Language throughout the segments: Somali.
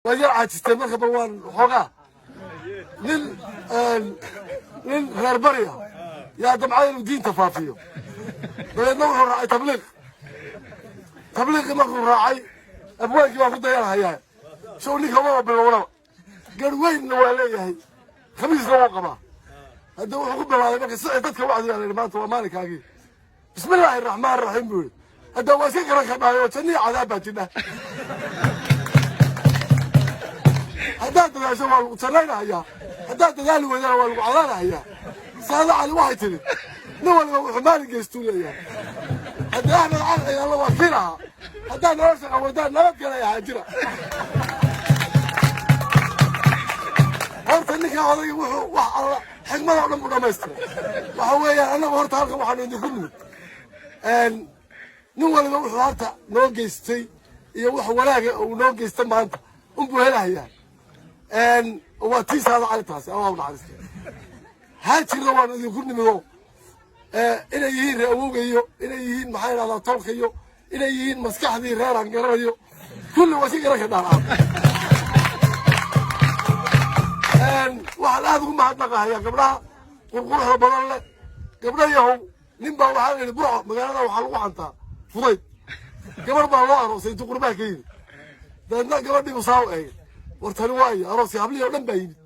Waa yar caajistay marka, bal waan xoogaa. Nin reer bari ah yaa damcay inuu diinta faafiyo. Dabeedna wuxuu raacay tabliiq. Tabliiqii markuu raacay, abwaankii baa ku dayanhayaa sow ninka maba bilownaba, gar weynna waa leeyahay, khamiisna wuu qabaa. Hadda wuxuu ku bilaabay marka sicir dadka wacdigaa la yidhi, maanta waa maalinkaagii. "Bismi illaahi raxmaan raxiim," buu yidhi. Hadda waa iska garan kardhaayo, janniya cadaab baa jidha. Haddaad dadaasho waa lagu jannaynahayaa, haddaad dadaali weydana waa lagu cadaanahayaa. Saada Cali waxay tidhi, nin waliba wuxuu maalin geystuu leeyahay. Haddii Axmed Cali Ciyaalla waa kiin ahaa, haddaad nolosha qawadaan nabad galay ahaa jira. Horta ninka odayga wuxuu wax alla xikmada o dhan buu dhamaystiray. Waxa weeyaan, annagu horta halkan waxaanu idinku nimid, nin waliba wuxuu horta noo geystay iyo wax wanaaga uu noo geysta maanta unbuu helahayaa. Waa tii Saada Cali taasi, Allah u naxariistay. Haajirna waanu idinku nimido, inay yihiin ree awowga iyo inay yihiin, maxaa idhahdaa, tolka iyo inay yihiin maskaxdii reeraan garanayo, kulli waa iska garan ka dhaaraan. Waxaan aada ugu mahadnaqahayaa gabdhaha qurquruxda badan leh. Gabdha yahow, nin baa waxaa la yidhi, Burco magaalada waxaa lagu xantaa fudayd. Gabarh baa loo aroosay intuu qurbaha ka yimid. Dabeedna gabadhii busaa u eegay, war tani waayo, arooskii hablihii oo dhan baa yimid.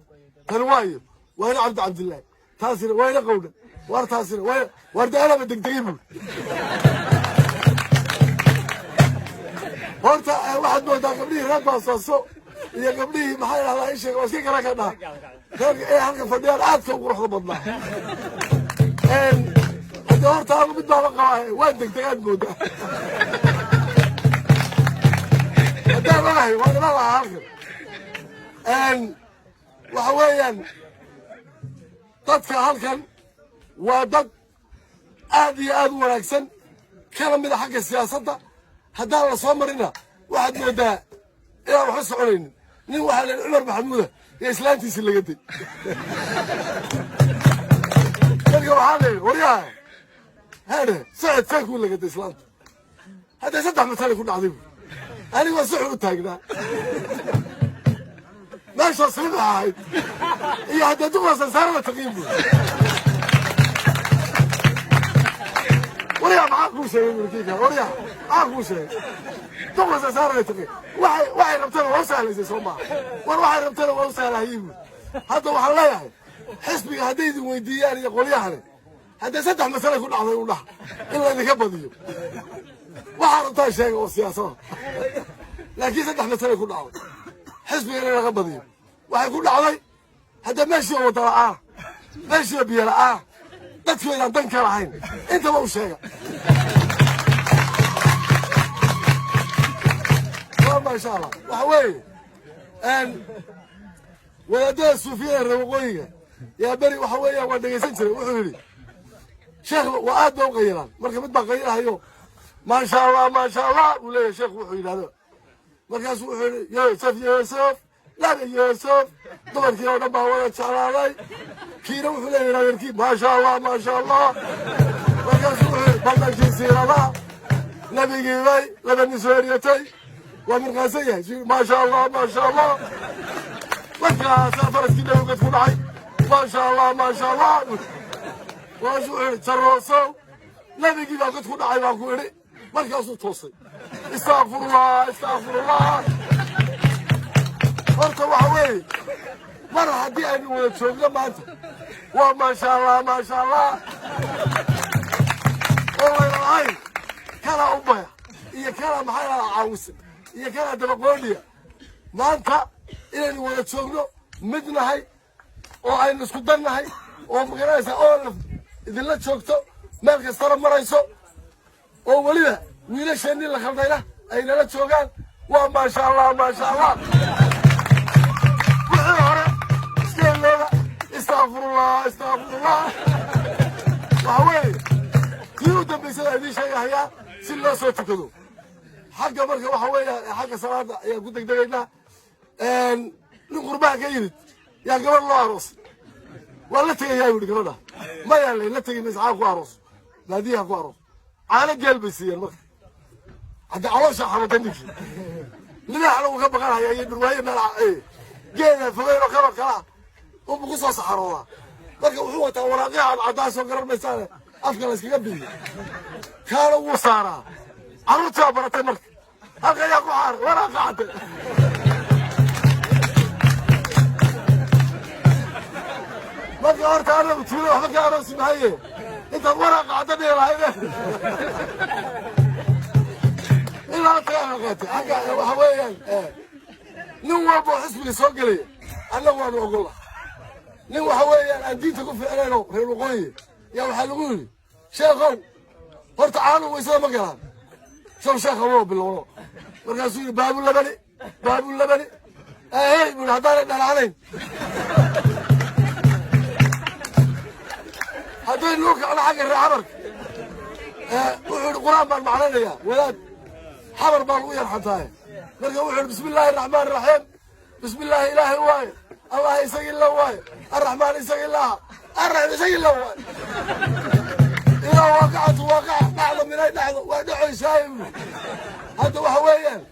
Tani waayo, waayna Cabdi Cabdillaahi, taasina waayna Qawdha, war taasina waayna, war de anaba degdegay buuri. Horta waxaad moodaa gabdhihii reer Baasaaso iyo gabdhihii, maxaa idhahdaa, isheeg, waa iska garan ka dhaa reerka ee halka fadhiyaan aadka u quruxda badnaa. Hadde horta anu mid baaba qabaa, waan degdegaad moodaa. Haddaan ogahay waan iman lahaa halkan. Waxa weeyaan, dadka halkan waa dad aad iyo aad u wanaagsan, kana mida xagga siyaasadda. Haddaan la soo marina waxaad moodaa inaan waxba soconaynin. Nin waxaa la yidhi Cumar Maxamuuda iyo islaantiisii laga day. Marka waxaa la yidhi, waryaha heedhe, socod see kuu lagaday islaanta? Haddee saddex masalay ku dhacday buuri. Aniga waa suxur u taagnaa meeshoo salibax ahayd iyo haddee duqda sansaarada taqiin buuri. Waryaa, maxaa kuu sheegay buuri kii kale? Waryaa, maxaa kuu sheegay? Duqda sansaarada taqiin, waxay rabtana waa u sahlaysay, soo maaha? War waxay rabtana waa u sahlahayey buuri. Hadda waxaan leeyahay, xisbiga hadday idin weydiiyaan iyo qolyahani, haddee saddex masalay ku dhacday u dhaha in laydinka badiyo. Waxaa rabtaa sheega oo siyaasada, laakiin saddex masalay ku dhacday xisbiga in laga badiyo. Waxay ku dhacday hadda meeshii oo wada la'aana, meeshii oo biyo la'aana, dadkii inaan dan ka lahayn, intaba u sheega. Waa maasha Allah. Waxa weeye, wadaadada suufiyada reer waqooyiga yaa beri, waxa weeya, waan dhegaysan jiray. Wuxuu yidhi sheekh, waa aad ba u qayilaan. Marka mid baa qayilahayo, "Maasha Allah, maasha Allah," uu leeyahay sheekhu. Wuxuu yidhahdo markaasuu wuxuu yidhi, "Yuusuf, Yuusuf, Nabi Yuusuf, dumarkii oo dhan baa wada jeclaaday." Kiina wuxuu leeyahay adeerkii, "Maasha Allah, maasha Allah." Markaasuu wuxuu yidhi, "Badankii siiradaha nabigii bay laba nin soo eryatay, waa mirqaasan yahay. Maasha Allah, maasha Allah." Markaasaa faraskii nabigad ku dhacay, "Maasha Allah, maasha Allah." Markaasuu wuxuu yidhi, "Jaroosow, nabigii baa god ku dhacay baan ku idhi." Markaasuu toosay, "Istakfirullah, istakfirullah." Horta waxa weeye, mar haddii aynu wada joogno maanta, waa maasha Allah, maasha Allah, oo layna lahayn kalaa ubaya iyo kalaa, maxaa idhahdaa, caawisa iyo kalaa dabaqoodhiya. Maanta inaynu wada joogno, mid nahay oo aynu isku dan nahay, oo magaranaysaa, oo laf idinla joogto, meel kastana marayso, oo weliba wiilasheennii la khaldayna ay nala joogaan, waa maasha Allah, maasha Allah. Wixii hore iska ilooba, istakfirullah, istakfirullah. Waxa weeye, tii u dambaysada idiin sheegahayaa si loo soo tukado xagga. Marka waxa weeya, xagga salaada ayaan ku degdegaynaa. Nin qurbaha ka yimid yaa gabadh loo aroosay. "Waa la tegayaa," yidhi gabadha. "Maya," lay, "la tegi maysa, xaa ku aroos, baadiyaha ku aroos." Caano geel bay siiyeen. Marka hadda caloosha xabata ninkii. Libaaxna uu ka baqanaya iyo dhurwaaye meel geeda fogeyn oo kaba kalaa unbu ku soo saxaroodaa. Marka wuxuu wataa waraaqyaha cadcadaa, soo garan maysaane, afka la iskaga biyo, kaana wuu saaraa. Carruurtii baa baratay. Marka halka ayaa ku xaaray waraaqa cadde. Marka horta anagu tuula waxba ka aroosi mahaye, intaad waraaqa cadda dhihi lahayde ilaa halka qaatay. Xagga waxa weeyaan, nin walba oo xisbiga soo gelaya annagu waanu ogolla. Nin waxa weeyaan aan diinta ku fiicnayno, reer waqooyi, yaa waxaa lagu yidhi: "Sheekhow, horta caanuhu waysada ma galaan?" Show sheekha woo bilowno. Markaasuu yidhi: "Baabu labani, baabu labani ahey," buu yidhi, "haddaanay dhalaanayn, hadday nuu kacno xagga reer xabarka." Wuxuu yidhi: "Qur-aan baan macnaynayaa." Wadaad xabar baa lagu yarxantaaye. Marka wuxuu yidhi: "Bismi illaahi araxmaan iraxiim, bismi illaahi ilaahay waaye, Allah isagii la waaye, arraxmaan isagii laha, arraxim isagii la waaye, ilaa waaqacatu waaqaca dhacdo minay dhacdo waa dhacoysaaye," buu. Hadda waxa weeyaan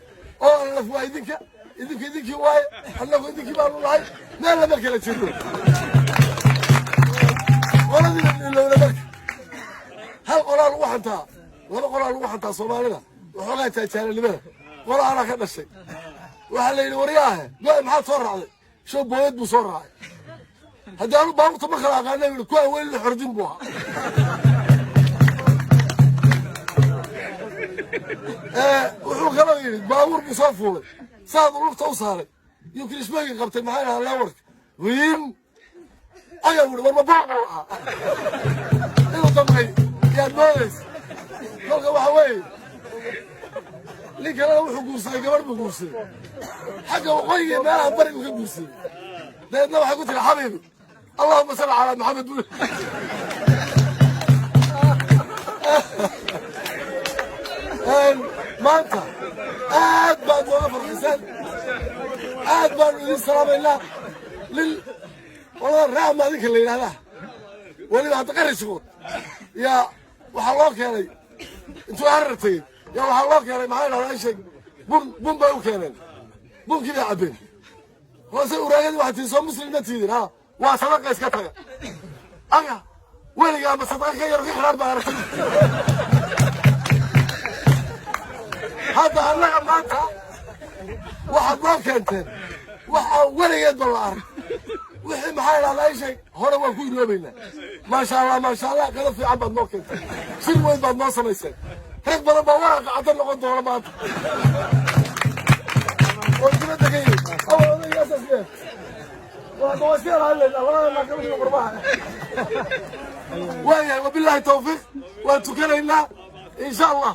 oo laf waa idinka, idinka idinkii waaye, annagu idinkii baanu nahay, meel lama kala jirno. Qoladii ilowna. Marka hal qolaa lagu xantaa, laba qolaa lagu xantaa Soomaalida waxoogaa jaajaalanimada. Qola anaa ka dhashay. Waxaa la yidhi: "Waryaahe, go maxaad soo raacday?" Show booyad buu soo raacay. Haddii anu baabuurta ma kala aqaana, yidhi, kuwaan weli la xordin buu ahaa. Wuxuu kaloo yidhi baabuur buu soo fuulay, saad uu lugta u saaray yuu kirishmeyga qabtay, maxay dhahaa, leewarka wiin ayaa wuri, war ma buuq buu ahaa inuu damqay yaad moodaysa. Kolka waxa weeye, nin kalena wuxuu guursaday, gabadh buu guursaday, xagga waqooyiga iyo meelaha barigu ka guursaday. Dabeedna waxay ku tiri: "Xabiibi, allahuma salli calaa Maxamed," buu. Maanta aad baad nooga farxiseen, aad baanu idin salaamaynaa. Nin qolada raama adinka la yidhahdaa, weliba hadda qarishkood yaa waxaa loo keenay intuu harar tegey, yaa waxaa loo keenay, maxaa dhahdaa, sheeg, bun. Bun bay u keeneen, bunkii bay cabbeen. Hoose uraagadii waxay tihi: "Soo muslim ma tiidin?" "Ha." "Waa sadaqa, iska taga." Aga weligaa ma sadaqa ka yar ka xidhaan baa aragtay? Hadda annaga maanta waxaad noo keenteen wax aan weligeedba la arag. Wixii, maxaa idhahdaa, sheeg hore waan ku iloobaynaa. Maasha Allah, maasha Allah, qado fiican baad noo keentay, shir weyn baad noo samayseen. Rag badan baa waraaqa cadda noqon doona maanta oo dibadda ka yimid. Awal odaygaasas lee waa iska ilaalinayna labada naaqabadiga qurbaha. Waayahay, wabillahi tawfiiq, waan tukanaynaa insha Allah.